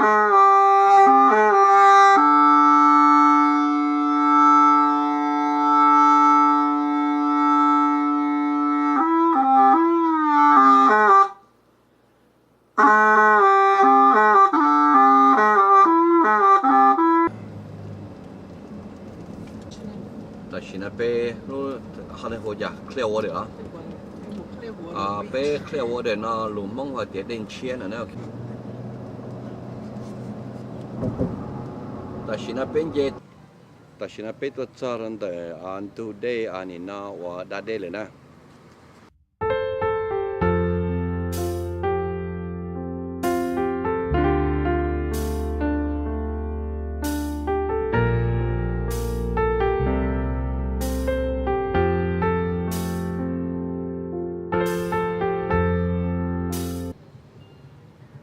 Tam sim no peb lub, ho nej hu cas, Clear Water os? Peb Clear Water no lus Hmoob hais tias dej ntshiab no na. Tam sim no peb nce, tam sim no peb tuaj txog rau ntawm ntug dej nim no uas da dej lawm na.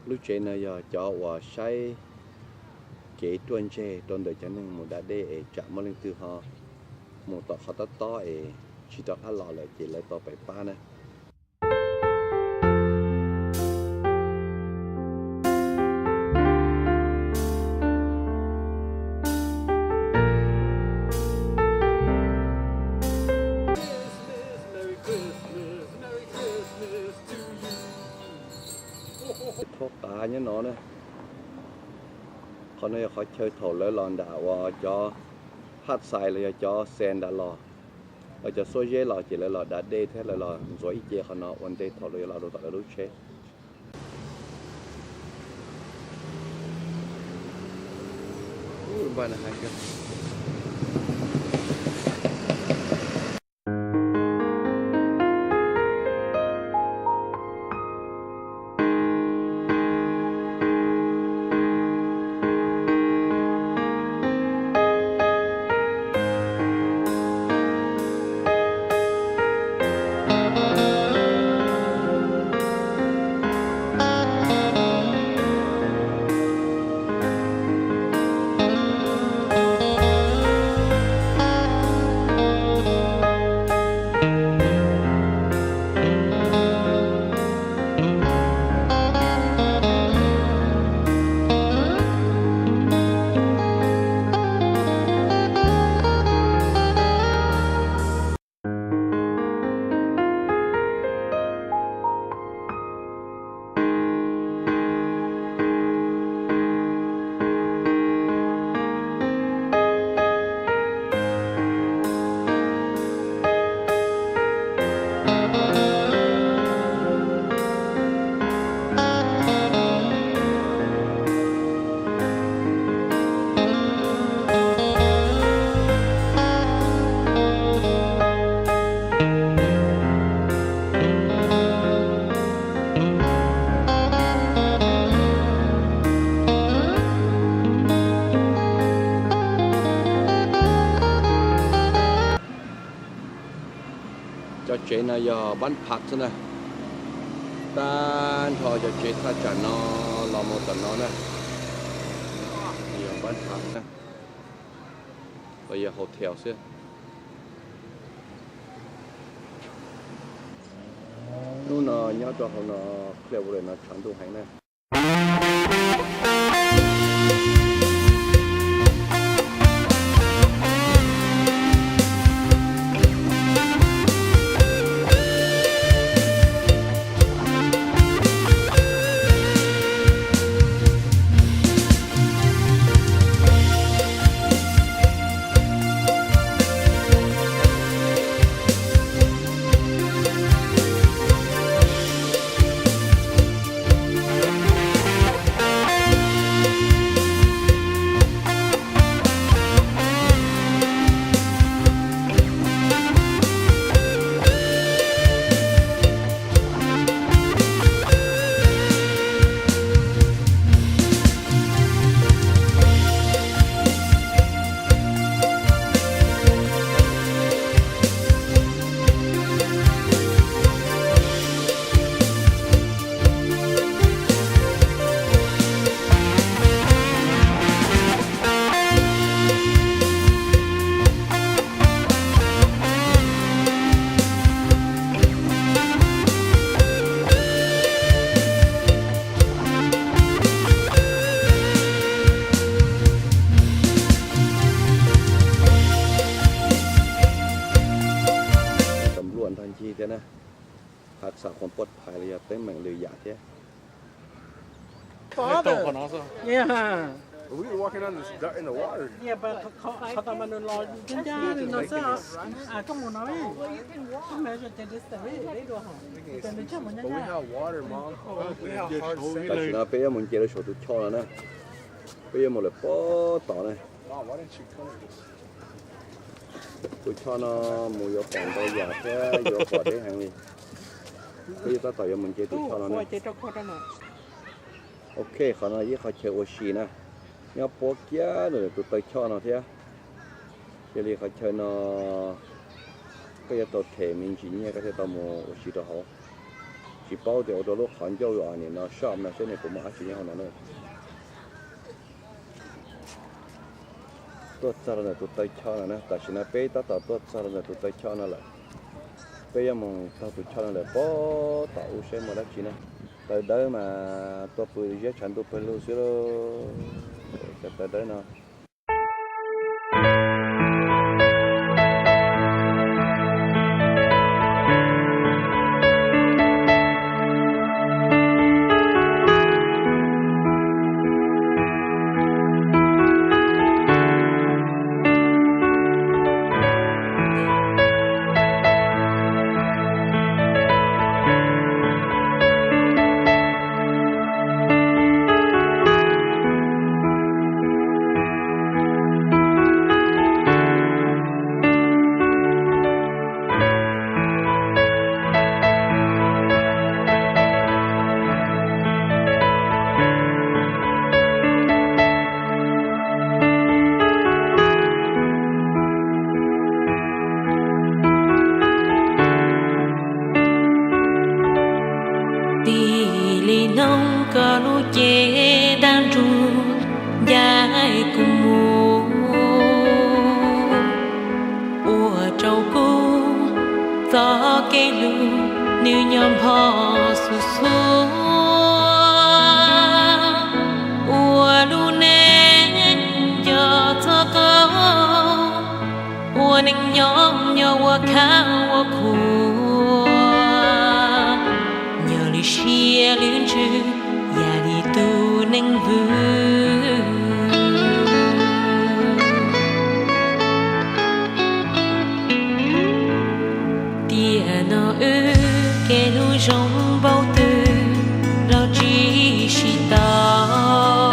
Lub tsev no yog cov uas saib kev ruaj ntseg rau ntawm cov neeg mus da dej es tsam muaj leej twg ho mus tom qhov tob tob es tsis rov qab los lawm ces lawv tau pab na. Thaub qav nyob no na. Qhov no yog qhov chaw thaum lawv los nram uas cov haj xais los yog cov xes nram los, los cov xuab zeb los ces lawv los da dej thiab lawv los ntxuav ib ce qhov no ua ntej thaum lawv yuav los rau tom lawv lub tsheb. Cov tsev no yog Band Park xwb na. Tag nrho cov tsev thaj tsam no los mus tom no na, yog Band Park na, los yog hotel xwb. Hnub no nyob rau hauv no, Clearwater no tshav ntuj heev na. Xam qhov puaj phais los yog teeb meem lwm yam thiab. Tam sim no peb yuav mus nce rau saum tus choj no na. Peb yuav mus lawm pob tod na. Tus choj no mus yuav pom ntau yam thiab yuav pom deb heev li. Peb yuav tab tom yuav mus nce tus choj no na. Ok, qhov no yog ib qhov chaw ua si na, nyob puab kiag ntawm tus taw choj no thiab. Yog li qhov chaw no koj yuav tau them me ntsis nyiaj koj thiaj tau mus ua si rau hauv. Tsis paub tias ua rau lub qhov ncauj nim no soj no seb nws puas muaj dab tsi nyob hauv no na. Tuaj txog rau ntawm tus taw choj no na, tam sim no peb tab tom tuaj txog rau ntawm tus taw choj no lawm. Peb yuav mus taug tus choj no lawm pob tom ub seb muaj dab tsi na. Taw dawb mas tuaj pw ziab tshav ntuj pawg lug xwb lauj, cov taw dawb no. Tig li noog koj lub cev dab nruj ncaim kuv mus, ua rau kuv txoj kev hlub nws nyob npho xub xub. Ua lub neej nco txog koj, ua neej nyob nyob ua khab ua khuav, nyob li siab li ntsws yam li tus neeg vwm. Tiam no wb kev hlub zoo npaum twg los tsis sib tau,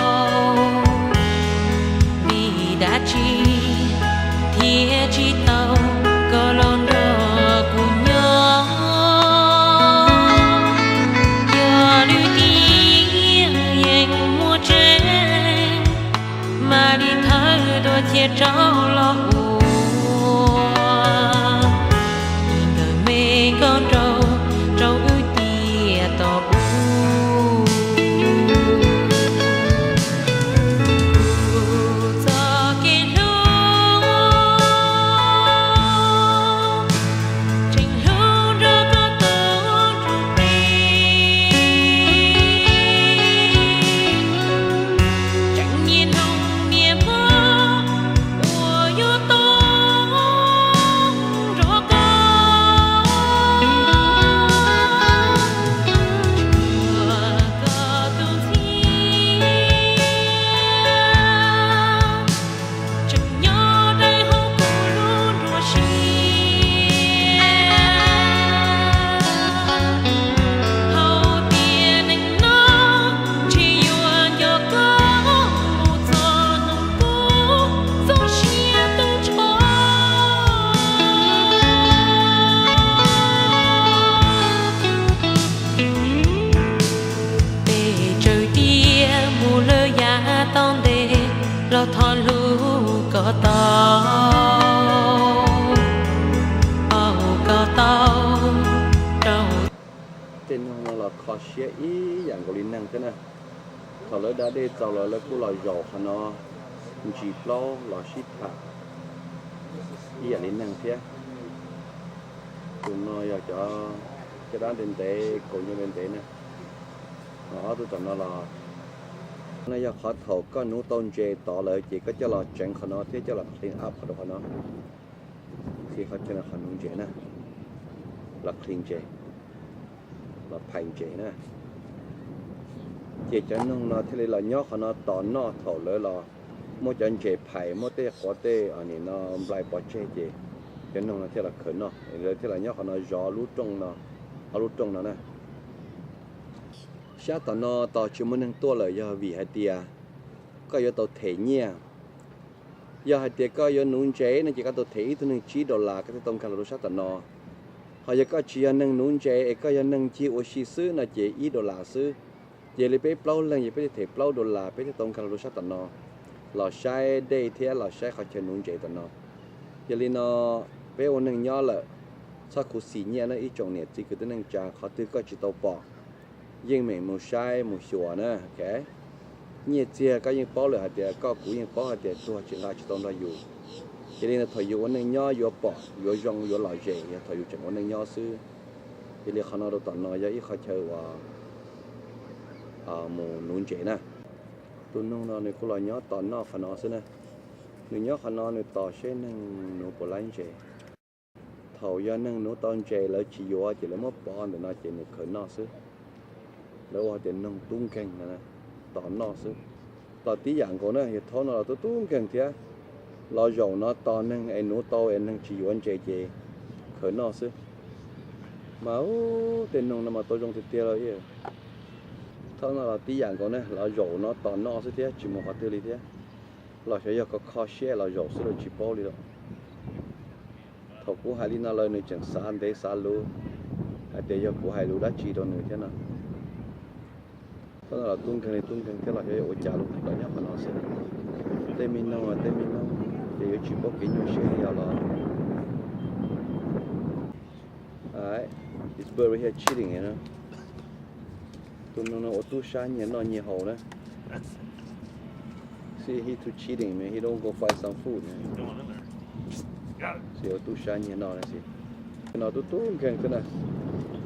vim dab tsi thiaj tsis tau koj los nrog kuv nyob. Yog lwm tiam yeej muaj tseeb, mam li thawb dua cia rau los ua, ib nkawm me nkauj nraug rau wb tiam tom ub. Txoj kev hlub tseem hlub nrog koj tus ntsuj plig, tseem nyiam nug nyiam hmov uas yuav tau nrog koj, tsuas koj tus ntxhiab tseem nyob dawb hauv kuv lub nruab siab. Hauv tiam neej no tsis yuav nco koj mus txog nug kuv txoj sia tu nrho. Peb tsaws tias mus lawm yav tom ntej los thov hlub kom tau, hlub kom tau rau. Tej noog no los kho siab ib yam nkaus li neeg thiab na. Thaum lawv da dej txaus los lawv kuj los zaum qhov no ntsis plaub los sib tham ib yam li neeg thiab. Tus no yog cov caj dab ntev ntev, kaus ncauj ntev ntev na. Ob tug tom no los, no yog qhov thaum koj nuv tau ntses tod lawm ces koj coj los tseev qhov no thiab coj los clean up qhov rau qhov no. Qhov chaw no qhov nuv ntses na, los clean ntses. los phais ntses na. Ces cov noog no thiaj li los nyob qhov no tos noj thaum lawv los muab cov ntses phais, muab tej quav tej no nplai pov tseg ces cov noog no thiaj los khawv noj, lawv thiaj los nyob qhov no zov lub rooj no, ob lub rooj no na. Sab tom no tos tsis muaj neeg tuaj lawm yog vim hais tias koj yuav tau them nyiaj. Yog hais tias koj yuav nuv ntses no ces koj tau them ib tug neeg tsib dollar koj thiaj tau nkag los rau sab tom no. Ho yog koj tsis yog neeg nuv ntses es koj yog neeg ncig ua si xwb no ces ib dollar xwb. Ces li peb plaub leeg ces peb thiaj them plaub dollar peb thiaj tau nkag los rau sab tom no los saib dej thiab los saib qhov chaw nuv ntses tom no. Yog li no peb ua neeg nyob lawm, txhob khuv xim nyiaj na ib tsoom niam txiv kwv tij neej tsa, qhov twg koj tsis tau pom yeej meem mus saib mus xyuas na. Nyiaj txiag koj yeej paub lawm hais tias koj kuv yeej paub hais tias tuag tsis nqa tsis tau nrog yus. Yog li no thaum yus ua neej nyob yuav pom yuav zoo yuav lom zem yog thaum yus tseem ua neej nyob xwb. Yog li qhov no rau tom no yog ib qho chaw uas mus nuv ntses na. Tus noog no nws kuj los nyob tos noj qhov no xwb na. Nws nyob qhov no nws tos seb neeg nuv puas laib ntses. Thaum yog neeg nuv tau ntses lawv tsis yuav ces lawv muab pov ntawm no ces nws khawv noj xwb. Lawv ua tias noog tub nkeeg no, tos noj xwb. Los tib yam nkaus na, yog thaum no los tub tub nkeeg thiab. Los zaum no tos neeg es nuv tau es neeg tsis yuav ntses ces khawv noj xwb. Mas tej noog no mas tau zoo tiag tiag lawm. Thaum no los tib yam nkaus na, los zaum no tos noj xwb thiab tsis mus qhov twg li thiab. Los xyov yog kho kho siab los zaum xwb los tsis paub li lawm. Thaum kuv hais li no lawm nws tseem xav ntev xav luv hais tias yog kuv hais lus dab tsi rau nws thiab no. Thaum no los tub nkeeg li tub nkeeg thiab los xyov yog ua cas los nyob qhov no xwb. Tej me noog tej me noog ces yuav tsis paub kev nyuaj siab li os los. He's cheating. Tus noog no ua tub sab nyiag noj nyiag haus na. See, he too cheating, man. He don't go find some food, man. See, ua tub sab nyiag noj na, see. No tub tub nkeeg xwb na,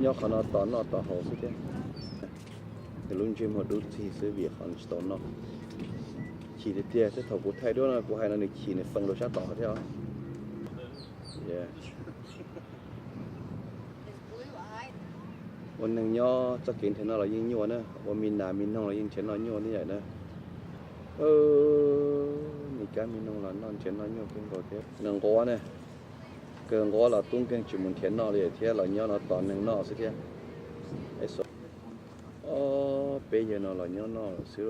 nyob qhov no tos noj tos haus xwb thiab. Nws lub ntsej muag dub txig xwb vim qhov nws tsis tau noj. Chim tiag tiag, thiab thaum kuv thaij duab no kuv hais no nws chim nws fees rau sab tod thiab os. Ua neeg nyob txoj kev nrhiav noj los yeej nyuaj na, ua me nas me noog los yeej nrhiav noj nyuaj li yam na. Me kab me noog los noj nrhiav noj nyuaj kawg nkaus thiab. Nws nquav na, kawg nquav los tub nkeeg tsis mus nrhiav noj li thiab los nyob no tos neeg noj xwb thiab. Ob peb yawg no los nyob noj lawm xwb.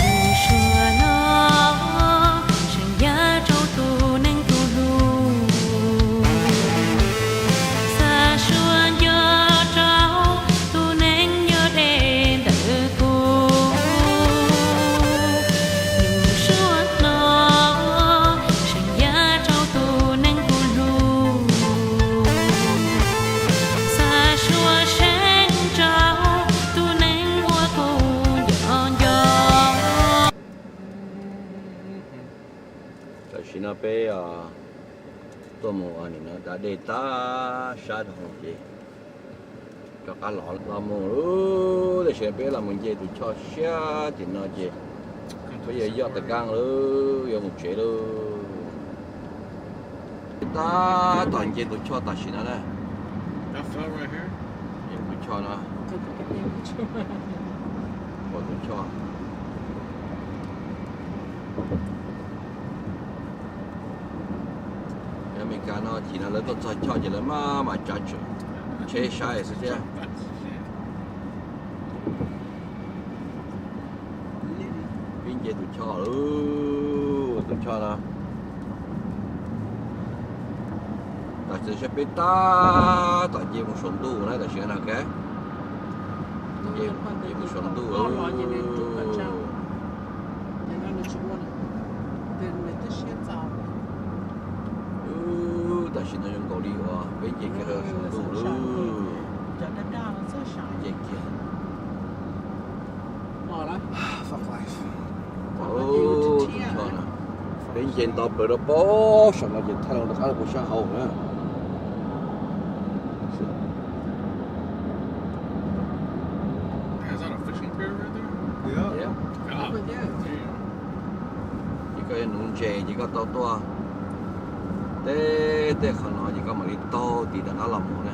Lub suab no seem yog rau tus neeg tus hlub, xav suab nco rau tus neeg nyob deb ntawm kuv. Lub suab no seem yog rau tus neeg kuv hlub, xav suab seev rau tus neeg uas kuv nco nco. Tam sim no peb tuaj mus da dej tag sab dhau ces rov qab los los mus lub, tam sim no peb los mus nce tus choj siab tim no ces peb yuav yoj tas kaaj lawm yuav mus tsev lawm. Tab tom nce tus choj tam sim no na. Nce tus choj no. Pom tus choj. Amelikas no chim no lawv tuaj txog choj ces lawv maj mam tsav tsheb saib xwb thiab. Peb nce tus choj lawm, tus choj no. Tam sim saib peb tab tom nce mus saum ntuj na, tam sim no. Nce mus saum ntuj lawm. Tam sim no zoo nkaus li uas peb nce kiag saum ntuj lawm. Nce kiag. Peb nce nto plaws rau pem saum no ces thaij los rov qab rau puag sab hauv na. Nuv ntses ces koj tau tuaj teb tej qhov no ces koj mam li taug tim rov qab los mus na.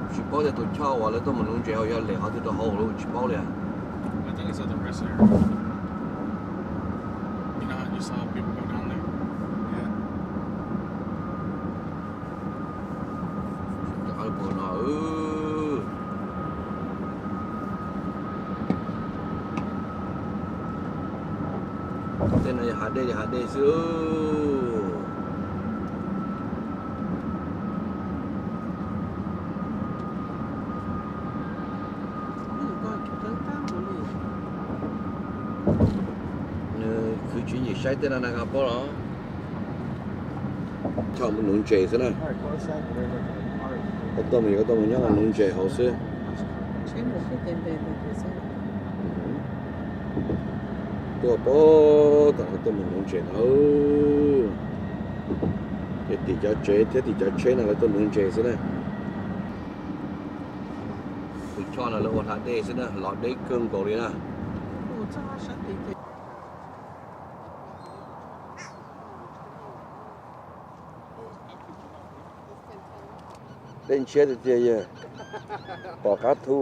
Tsis paub tias tus choj uas lawv tuaj mus nuv ntses hauv yog lem qhov twg rau hauv lawm, tsis paub li. Rov qab los no. Tej no yog hav dej li hav dej xwb. Nws khwv tswv yim saib tej no na koj paub los. Choj mus nuv ntses xwb na. Koj tuaj mus, koj tuaj mus nyob nuv ntses hauv xwb. Tuaj pab tam no tuaj mus nuv ntses no. Ces tim cov tsev thiab tim cov tsheb no lawv tuaj nuv ntses xwb na. Tus choj no lawv ua hla dej xwb na, los deb kawg nkaus li na. Dej ntshiab tiag tiag yog pom qab thu.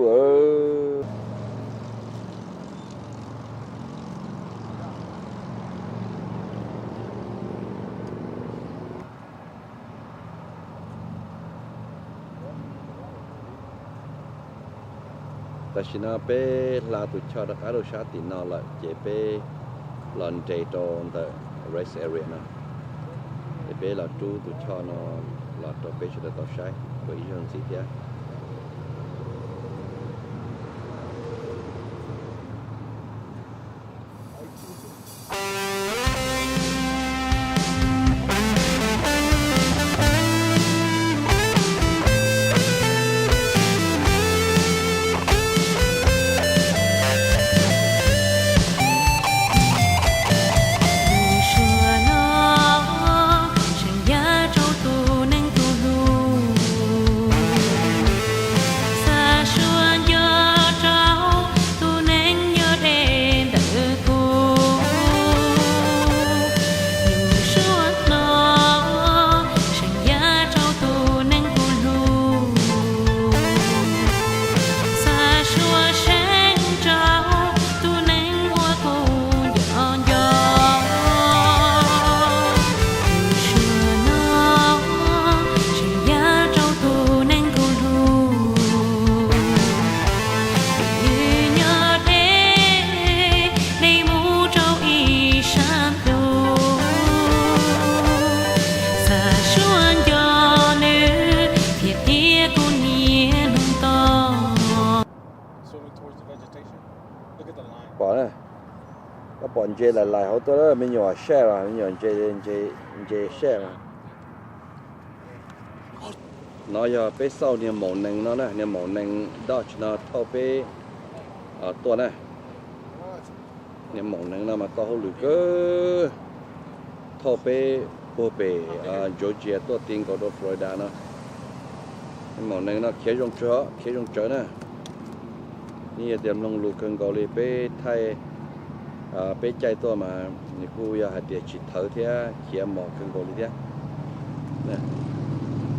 Tam sim no peb hla tus choj rov qab rau sab tim no lawm ces peb los nres rau ntawm rest area no. Ces peb los rub tus choj no los rau peb sawv daws tau saib dua ib zaug ntxiv thiab. Lub suab no seem yog rau tus neeg tus hlub, xav suab nco rau tus neeg nyob deb ntawm kuv. Lub suab no seem yog rau tus neeg kuv hlub, xav suab seev rau tus neeg uas kuv nco nco. Lub suab no seem yog rau tus neeg kuv hlub, nws nyob deb, deb mus rau ib sab ntuj, xav suab nco nws thiab tias kuv niaj hnub tos. Pom na, koj pom ntses lais lais hauv tuaj, me nyuam saj los, me nyuam ntses, ntses saj los. No yog peb xauj niag maum nees no na, niag maum nees dodge no thauj peb tuaj na. Niag maum nees no mas tau hauj lwm kawg, thauj peb puag pem Georgia tuaj ti nkaus rau Florida no. Niag maum nees no khiav zoo tsawv, khiav zoo tsawv na. Yeej yog tias mloog lus kawg nkaus li, peb thaij, peb caij tuaj mas nws kuj yog hais tias tsis thawv thiab khiav mos kawg nkaus li thiab.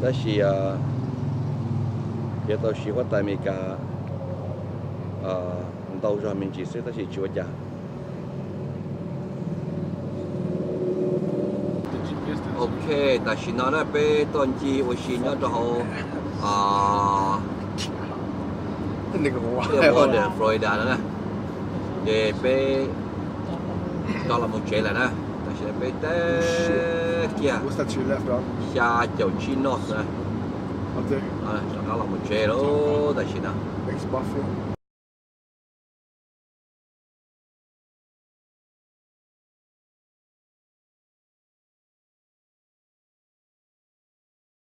Tab sis yuav tau siv huab tais Amelikas ntau zog me ntsis xwb tab sis tsis ua cas. Ok, tam sim no na peb tuaj ncig ua si nyob rau hauv Clearwater, Florida no na. Ces peb rov los mus tsev lawm na. Tam sim no peb teb kiag xya caum tsib knots na. Rov qab los mus tsev lawm tam sim no.